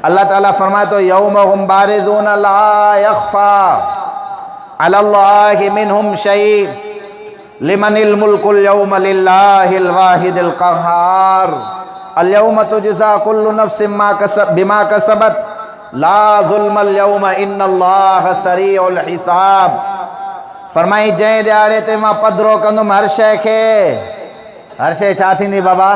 الله تعالي فرمائي ٿو يوم هم بارزون لا يخفا علي الله منهم شيء لمن الملك اليوم لله الواحد القهار اليوم تجزا كل نفس ما كسب بما كسبت لا ظلم اليوم ان الله سريع الحساب فرمائي جنهن ڏهاڙي تي مان پڌرو ڪندم هر شيء کي هر شيء ڇا ٿيندي بابا؟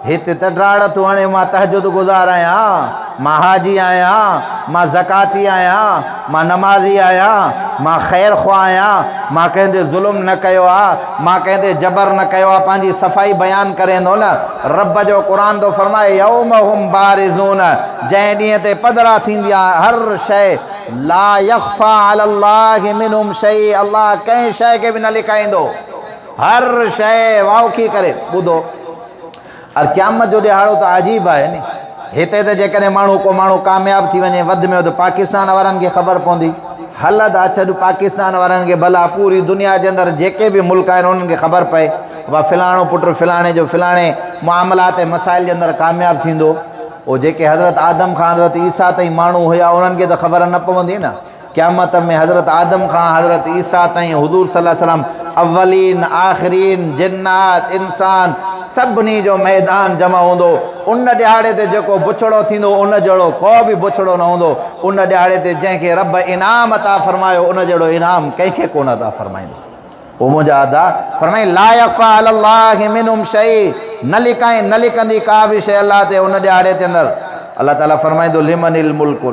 هت ته ڊاڙ ٿو هڻي مان تهجد گذار آهيان، مان حاجي آهيان، مان زڪواتي آهيان، مان نمازي آهيان، مان خير خواه آهيان، مان ڪنهن تي ظلم نه ڪيو آ، مان ڪنهن تي جبر نه ڪيو آ، پنهنجي صفائي بيان ڪرين ٿو نه. رب جو قرآن ٿو فرمائي يوم هم بارزون جنهن ڏينهن تي پڌرا ٿيندي آ هر شيء لا يخفيٰ علي الله منهم شيء الله ڪنهن شيء کي به نه لڪائيندو. هر شيء واوکي ڪري ٻڌو. ار قيامت جو ڏهاڙو ته عجيب آهي ني. هتي ته جيڪڏهن ماڻهو ڪو ماڻهو ڪامياب ٿي وڃي وڌ ۾ وڌ پاڪستان وارن کي خبر پوندي. هل ادا ڇڏ پاڪستان وارن کي ڀلا پوري دنيا جي اندر جيڪي به ملڪ آهن انهن کي خبر پئي وا فلاڻو پٽ فلاڻي جو فلاڻي معاملات ۽ مسائل جي اندر ڪامياب ٿيندو. او جيڪي حضرت آدم کان حضرت عيسيٰ تائين ماڻهو هيا انهن کي ته خبر نه پوندي نه. قيامت ۾ حضرت آدم کان حضرت عيسيٰ تائين حضور صلي الله عليه وسلم اولين آخرين جنات انسان سڀني جو ميدان جمع هوندو ان ڏهاڙي تي جيڪو بڇڙو ٿيندو ان جهڙو ڪو به بڇڙو نه هوندو ان ڏهاڙي تي جنهن کي رب انعام عطا فرمايو ان جهڙو انعام ڪنهن کي ڪونه عطا فرمائيندو. او منهنجا ادا! فرمائين لا يخفيٰ علي الله منهم شيء نه لڪائين نه لڪندي ڪا به شيء الله تي ان ڏهاڙي تي اندر الله تعالي فرمائيندو لمن الملڪ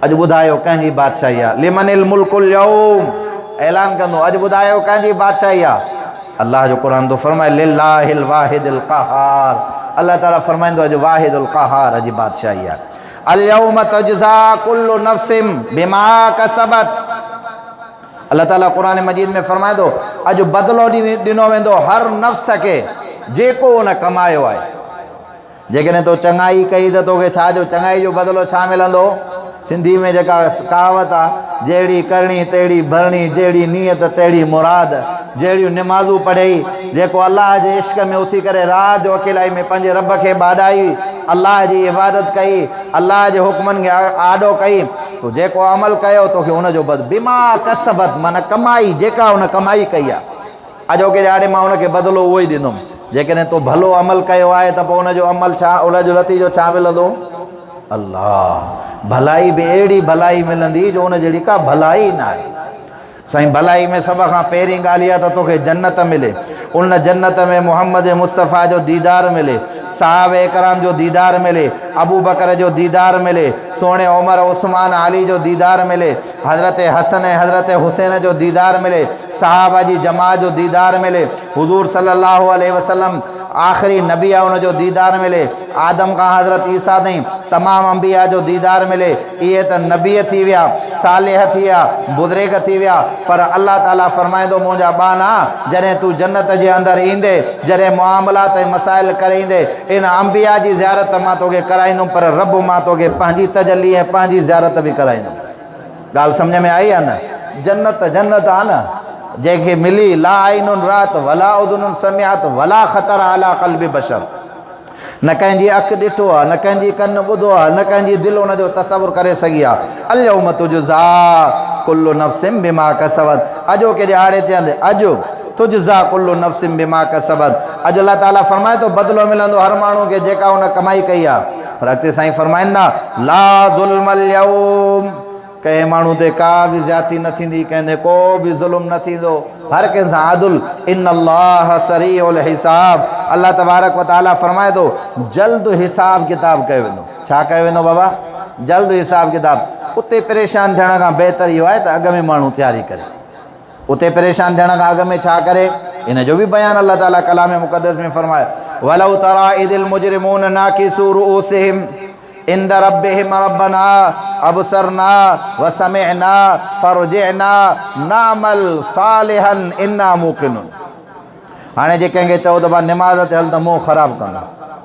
اڄ ٻڌايو ڪنهن جي بادشاهي آ؟ لمن الملڪ اليوم اعلان ڪندو اڄ ٻڌايو ڪنهن جي بادشاهي آ؟ الله جو قرآن ٿو فرمائي لله الواحد القهار الله تعالي فرمائيندو اڄ واحد القهار جي بادشاهي آ. اليوم تجزا كل نفس بما كسبت الله تعالي قرآن مجيد ۾ فرمائي ٿو اڄ بدلو ڏنو ويندو هر نفس کي جيڪو ان ڪمايو آهي. جيڪڏهن تو چڱائي ڪئي ته توکي ڇا جو چڱائي جو بدلو ڇا ملندو؟ سنڌي ۾ جيڪا ڪهاوت آ، جهڙي ڪرڻي تهڙي ڀرڻي، جهڙي نيت تهڙي مراد، جهڙيون نمازون پڙهيئي، جيڪو الله جي عشق ۾ اٿي ڪري رات جو اڪيلائي ۾ پنهنجي رب کي ٻاڏائي، الله جي عبادت ڪئي، الله جي حڪمن کي آڏو ڪئي، تو جيڪو عمل ڪيو توکي ان جو بد بما ڪسبت معنيٰ ڪمائي جيڪا ان ڪمائي ڪئي آ. اڄوڪي ڏهاڙي مان ان کي بدلو اهو ئي ڏيندم. جيڪڏهن تو ڀلو عمل ڪيو آهي ته پوء ان جو عمل ڇا، ان جو نتيجو ڇا ملندو؟ الله! ڀلائي به اهڙي ڀلائي ملندي جو ان جهڙي ڪا ڀلائي ئي ناهي. سائين ڀلائي ۾ سڀ کان پهرين ڳالهه اها ته توکي جنت ملي. ان جنت ۾ محمد مصطفيٰ جو ديدار ملي، صحابه ڪرام جو ديدار ملي، ابوبڪر جو ديدار ملي، سهڻي عمر، عثمان، علي جو ديدار ملي، حضرت حسن ۽ حضرت حسين جو ديدار ملي، صحابه جي جماعت جو ديدار ملي، حضور صلي الله عليه وسلم آخري نبي آهي ان جو ديدار ملي، آدم کان حضرت عيسيٰ تائين تمام انبياء جو ديدار ملي، اهي ته نبي ٿي ويا، صالح ٿي ويا، بزرگ ٿي ويا، پر الله تعاليٰ فرمائيندو منهنجا ٻانها جڏهن تون جنت جي اندر ايندين، جڏهن معاملات ۽ مسائل ڪري ايندين، ان انبياء جي زيارت ته مان توکي ڪرائيندم پر رب مان توکي پنهنجي تجلي ۽ پنهنجي زيارت به ڪرائيندم. ڳالهه سمجهه ۾ آئي يا نه؟ جنت جنت آ نه جنهن کي ملي لا عين رات ولا اذن سمعت ولا خطر علي قلب بشر نه ڪنهن جي اک ڏٺو آ نه ڪنهن جي ڪن ٻڌو آ نه ڪنهن جي دل ان جو تصور ڪري سگهي آ اليوم تجزا ڪل نفس بما ڪسبت اڄوڪي ڏهاڙي تي اڄ تجزا ڪل نفس بما ڪسبت اڄ الله تعالي فرمائي ٿو بدلو ملندو هر ماڻهو کي جيڪا ان ڪمائي ڪئي آ پر اڳتي سائين فرمائن ٿا، لا ظلم اليوم ڪنهن ماڻهو تي ڪا به زيادتي نه ٿيندي، ڪنهن تي ڪو به ظلم نه ٿيندو، هر ڪنهن سان عدل، ان الله سريع الحساب الله تبارڪ و تعالي فرمائي ٿو جلد حساب ڪتاب ڪيو ويندو، ڇا ڪيو ويندو بابا؟ جلد حساب ڪتاب، اتي پريشان ٿيڻ کان بهتر اهو آهي ته اڳ ۾ ماڻهو تياري ڪري. اتي پريشان ٿيڻ کان اڳ ۾ ڇا ڪري؟ ان جو به بيان الله تعالي ڪلام مقدس ۾ فرمايو، ولو تري اذ المجرمون ناڪسو رؤوسهم عند ربهم ربنا ابصرنا وسمعنا فرجعنا نعمل صالحا انا موقنون. هاڻي جي ڪنهن کي چئو ته ڀا نماز تي هل ته منهن خراب ڪندو.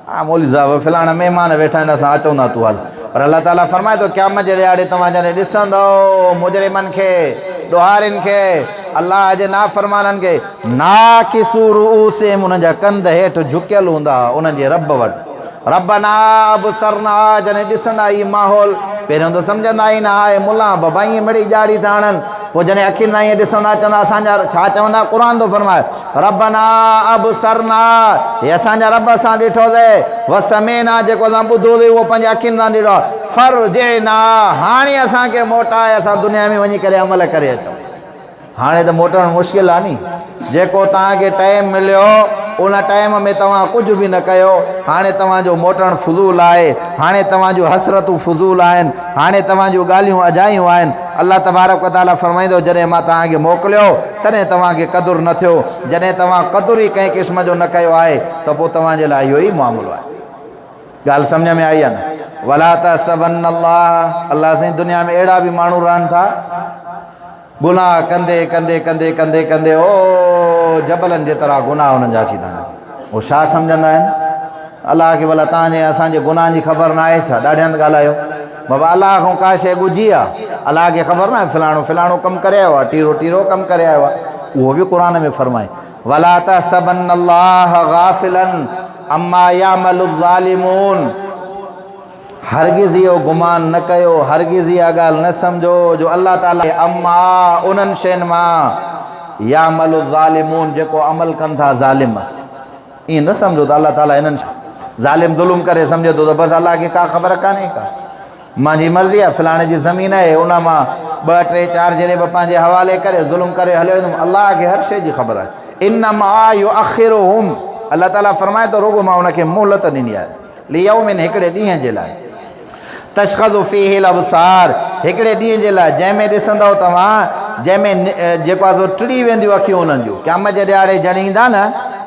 ها مولوي صاحب فلاڻا مهمان ويٺا آهن اسان اچون ٿا تون هل. پر الله تعالي فرمائي ٿو قيامت جي ڏهاڙي توهان جڏهن ڏسندؤ مجرمن کي، ڏوهارين کي، الله جي نافرمانن کي، ناڪسو رؤوسهم انهن جا ڪنڌ هيٺ جهڪيل هوندا انهن جي رب وٽ. ربنا ابصرنا جڏهن ڏسندا هي ماحول پهريون ته سمجهندا ئي نه آهي ملا بابا ائين مڙئي ڄاڙي ٿا هڻن پوء جڏهن اکين سان ائين ڏسندا چوندا اسان جا ڇا چوندا قرآن ٿو فرمائي ربنا ابصرنا هي اسان جا رب اسان ڏٺوسي وسمعنا جيڪو اسان ٻڌوسي اهو پنهنجي اکين سان ڏٺو فرجعنا هاڻي اسان کي موٽائي اسان دنيا ۾ وڃي ڪري عمل ڪري اچون. هاڻي ته موٽڻ مشڪل آ ني. جيڪو توهان کي ٽائيم مليو ان ٽائيم ۾ توهان ڪجهه به نه ڪيو. هاڻي توهان جو موٽڻ فضول آهي. هاڻي توهان جون حسرتون فضول آهن. هاڻي توهان جون ڳالهيون اجايون آهن. الله تبارڪ و تعاليٰ فرمائيندو جڏهن مان توهان کي موڪليو تڏهن توهان کي قدر نه ٿيو. جڏهن توهان قدر ئي ڪنهن قسم جو نه ڪيو آهي ته پوء توهان جي لاء اهو ئي معاملو آهي. ڳالهه سمجهه ۾ آئي يا نه؟ ولا تحسبن الله الله سائين دنيا ۾ اهڙا به ماڻهو رهن ٿا گناهه ڪندي ڪندي ڪندي ڪندي ڪندي او جبلن جيترا گناهه انهن جا اچي ٿا وڃن. هو ڇا سمجهندا آهن؟ الله کي ڀلا توهان جي اسان جي گناهن جي خبر نه آهي ڇا؟ ڏاڍي هنڌ ڳالهايو بابا الله کان ڪا شيء ڳجهي آهي؟ الله کي خبر نه آهي فلاڻو فلاڻو ڪم ڪري آيو آهي ٽيرو ٽيرو ڪم ڪري آيو آهي اهو به قرآن ۾ فرمائي ولا تحسبن الله غافلا عما يعمل الظالمون هرگز اهو گمان نه ڪيو، هرگز اها ڳالهه نه سمجهو جو الله تعالي عما انهن شين مان يعمل الظالمون جيڪو عمل ڪن ٿا ظالم ائين نه سمجهو ته الله تعالي انهن ظالم ظلم ڪري سمجهي ٿو ته بس الله کي ڪا خبر ڪانهي ڪا مانجي مرضي آهي فلاڻي جي زمين آهي ان مان ٻه ٽي چار جريب پنهنجي حوالي ڪري ظلم ڪري هليو ويندم الله کي هر شيء جي خبر آهي انما يؤخرهم الله تعالي فرمائي ٿو رڳو مان ان کي مهلت ڏني آهي ليوم هڪڙي ڏينهن جي لاء تشخص فيه الابصار هڪڙي ڏينهن جي لاء جنهن ۾ ڏسندؤ توهان جنهن ۾ جيڪو آهي سو ٽڙي وينديون اکيون انهن جون قيامت جي ڏهاڙي جڏهن ايندا نه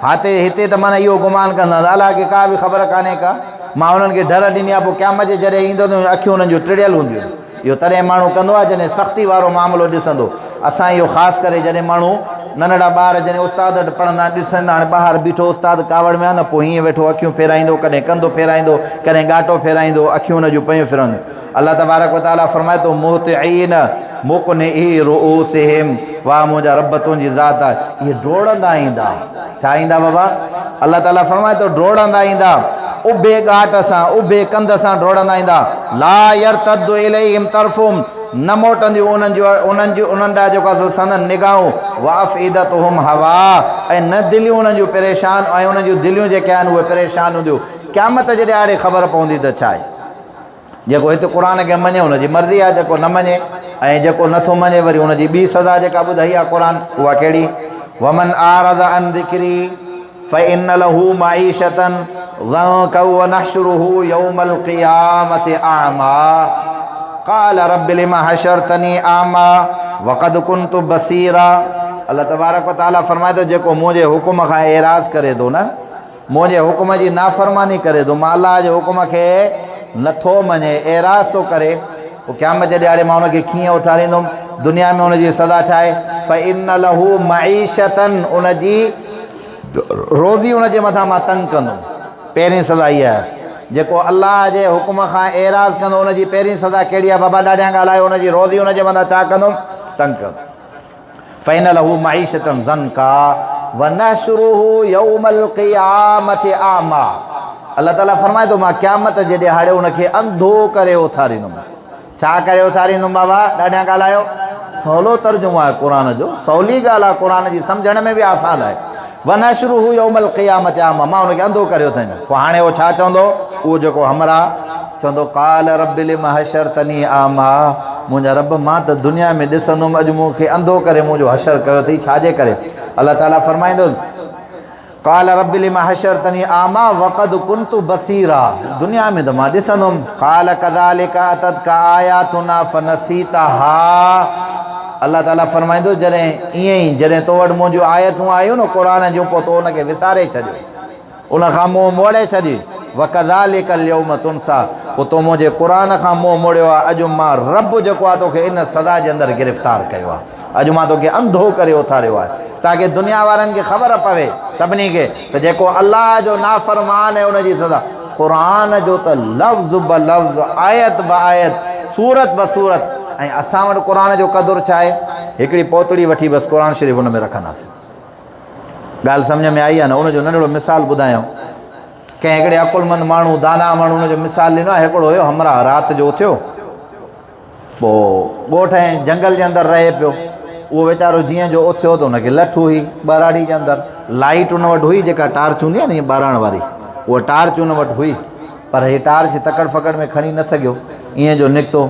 هاتي هتي ته معنيٰ اهو گمان ڪندا ته الله کي ڪا به خبر ڪانهي ڪا مان انهن کي ڍر ڏني آهي پوء قيامت جي جڏهن ايندو ته اکيون انهن جون ٽڙيل هونديون اهو تڏهن ماڻهو ڪندو آهي جڏهن سختي وارو معاملو ڏسندو. اسان اهو خاص ڪري جڏهن ماڻهو ننڍڙا ٻار جڏهن استاد وٽ پڙهندا آهن ڏسن هاڻي ٻاهر بيٺو استاد ڪاوڙ ۾ آهي نه پوء هيئن ويٺو اکيون ڦيرائيندو ڪڏهن ڪنڌ ڦيرائيندو ڪڏهن ڳاٽو ڦيرائيندو اکيون هن جون پيون ڦرنديون الله تبارڪ وتعاليٰ فرمائي ٿو مهطعين مقنعي رؤوسهم واهه منهنجا رب تنهنجي ذات آهي اهي ڊوڙندا ايندا ڇا ايندا بابا؟ الله تعاليٰ فرمائي ٿو ڊوڙندا ايندا، اڀي ڳاٽ سان، اڀي ڪنڌ سان ڊوڙندا ايندا، لا يرتد اليهم طرفهم نه موٽنديون انهن جون انهن جون انهن ڏانهن جيڪو آهي سو سندن نگاهون، وافئدتهم هواء ۽ نه دليون انهن جون پريشان ۽ انهن جون دليون جيڪي آهن اهي پريشان هونديون، قيامت جي ڏهاڙي خبر پوندي ته ڇا آهي. جيڪو هت قرآن کي مڃي ان جي مرضي آهي جيڪو نه مڃي ۽ جيڪو نه ٿو مڃي وري ان جي ٻي سزا جيڪا ٻڌائي آهي قرآن اها ڪهڙي ومن اعرض عن ذڪري فإن له معيشة ضنڪا ونحشره يوم القيامة اعمى قال رب لم حشرتني اعمى وقد كنت بصيرا الله تبارڪ وتعالي فرمائي ٿو جيڪو منهنجي حڪم کان اعراض ڪري ٿو نه منهنجي حڪم جي نافرماني ڪري ٿو، مان الله جي حڪم کي نه ٿو مڃي، اعراض ٿو ڪري، پوء قيامت جي ڏهاڙي مان ان کي ڪيئن اٿاريندم؟ دنيا ۾ ان جي سزا ڇا آهي؟ فَإِنَّ لَهُ مَعِيشَةً ان جي روزي ان جي مٿان مان تنگ ڪندم. پهرين سزا اها آهي. جيڪو الله جي حڪم کان اعراض ڪندو ان جي پهرين سزا ڪهڙي آهي؟ بابا ڏاڍيان ڳالهايو ان جي روزي ان جي مٿان ڇا ڪندم؟ تنگ ڪندم. فإن له معيشة ضنڪا ونحشره يوم القيامة اعميٰ الله تعالي فرمائي ٿو مان قيامت جي ڏهاڙي ان کي انڌو ڪري اٿاريندم ڇا ڪري اٿاريندم بابا ڏاڍيان ڳالهايو سولو ترجمو آهي قرآن جو سولي ڳالهه آهي قرآن جي سمجهڻ ۾ به آسان آهي ونحشره يوم القيامة اعميٰ مان ان کي انڌو ڪري اٿاريندم پوء هاڻي اهو ڇا چوندو اهو جيڪو همراهه چوندو قال رب لم حشرتني اعميٰ منهنجا رب مان ته دنيا ۾ ڏسندو هوم اڄ مون کي انڌو ڪري منهنجو حشر ڪيو اٿئي ڇا جي ڪري الله تعالي فرمائيندو قال رب لم حشرتني اعميٰ وقد كنت بصيرا دنيا ۾ ته مان ڏسندو هوم قال كذلك اتتك آياتنا فنسيتها الله تعالي فرمائيندو جڏهن ائين ئي جڏهن تو وٽ منهنجون آيتون آيون نه قرآن جون پوء تو ان کي وساري ڇڏيو ان کان منهن موڙي ڇڏ، وڪذلک اليوم تنسيٰ، پوء تو منهنجي قرآن کان منهن موڙيو آهي، اڄ مان رب جيڪو آهي توکي ان سزا جي اندر گرفتار ڪيو آهي، اڄ مان توکي انڌو ڪري اٿاريو آهي، تاڪه دنيا وارن کي خبر پوي سڀني کي ته جيڪو الله جو نافرمان آهي ان جي سزا، قرآن جو ته لفظ به لفظ، آيت به آيت، سورت به سورت ۽ اسان وٽ قرآن جو قدر ڇا آهي؟ هڪڙي پوتڙي وٺي بس قرآن شريف ان ۾ رکنداسين. ڳالهه سمجهه ۾ آئي يا نه ان جو ننڍڙو مثال ٻڌايان. ڪنهن هڪڙي عقلمند ماڻهو، داناء ماڻهو ان جو مثال ڏنو آهي، هڪڙو هيو همراهه رات جو اٿيو، پوء ڳوٺ ۽ جنگل جي اندر رهي پيو. اهو ويچارو جيئن جو اٿيو ته ان کي لٺ هئي ٻهراڙي جي اندر، لائيٽ ان وٽ هئي جيڪا ٽارچ هوندي آهي نه ائين ٻاراڻ واري، اها ٽارچ ان وٽ هئي پر هي ٽارچ تڪڙ ڦڪڙ ۾ کڻي نه سگهيو. ائين جو نڪتو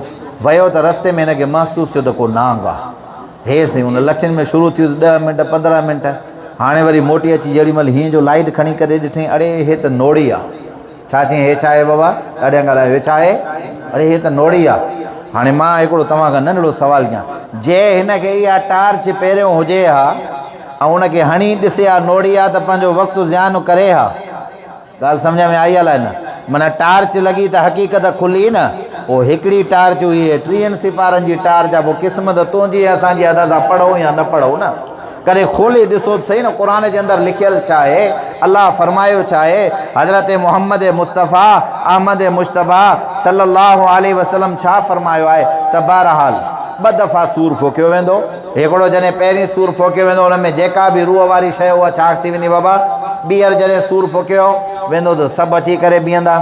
ويو ته رستي ۾ هن کي محسوس ٿيو ته ڪو نانگ آهي. هي سائين ان لٺين ۾ شروع ٿيس ڏهه منٽ 15 منٽ هاڻي وري موٽي اچي جهڙي مهل هيئن جو لائيٽ کڻي ڪري ڏٺئين اڙي هي ته نوڙي آ. ڇا چيائين هي ڇا آهي بابا؟ ڏاڍيان ڳالهايو هي ڇا آهي؟ اڙي هي ته نوڙي آ. هاڻي مان هڪڙو توهان کان ننڍڙو سوال ڪيان جي هن کي اها ٽارچ پهريون هجي ها ۽ ان کي هڻي ڏسي ها نوڙي آ ته پنهنجو وقت زيان ڪري ها؟ ڳالهه سمجهه ۾ آئي الائي نه؟ معنيٰ ٽارچ لڳي ته حقيقت کلي نه. پوء هڪڙي ٽارچ هئي هي ٽيهن سپارن جي ٽارچ آ پوء قسمت تنهنجي ۽ اسان جي ادا سان پڙهون يا نه پڙهون نه. ڪڏهن کولي ڏسو ته سهي نه قرآن جي اندر لکيل ڇا آهي، الله فرمايو ڇا آهي، حضرت محمد مصطفيٰ احمد مجتبيٰ صلي الله عليه وسلم ڇا فرمايو آهي ته بهرحال ٻه دفعا سور ڦوڪيو ويندو. هڪڙو جڏهن پهرين سور ڦوڪيو ويندو ان ۾ جيڪا به روح واري شيء اها ڇا ٿي ويندي بابا؟ ٻيهر جڏهن سور ڦوڪيو ويندو ته سڀ اچي ڪري بيهندا.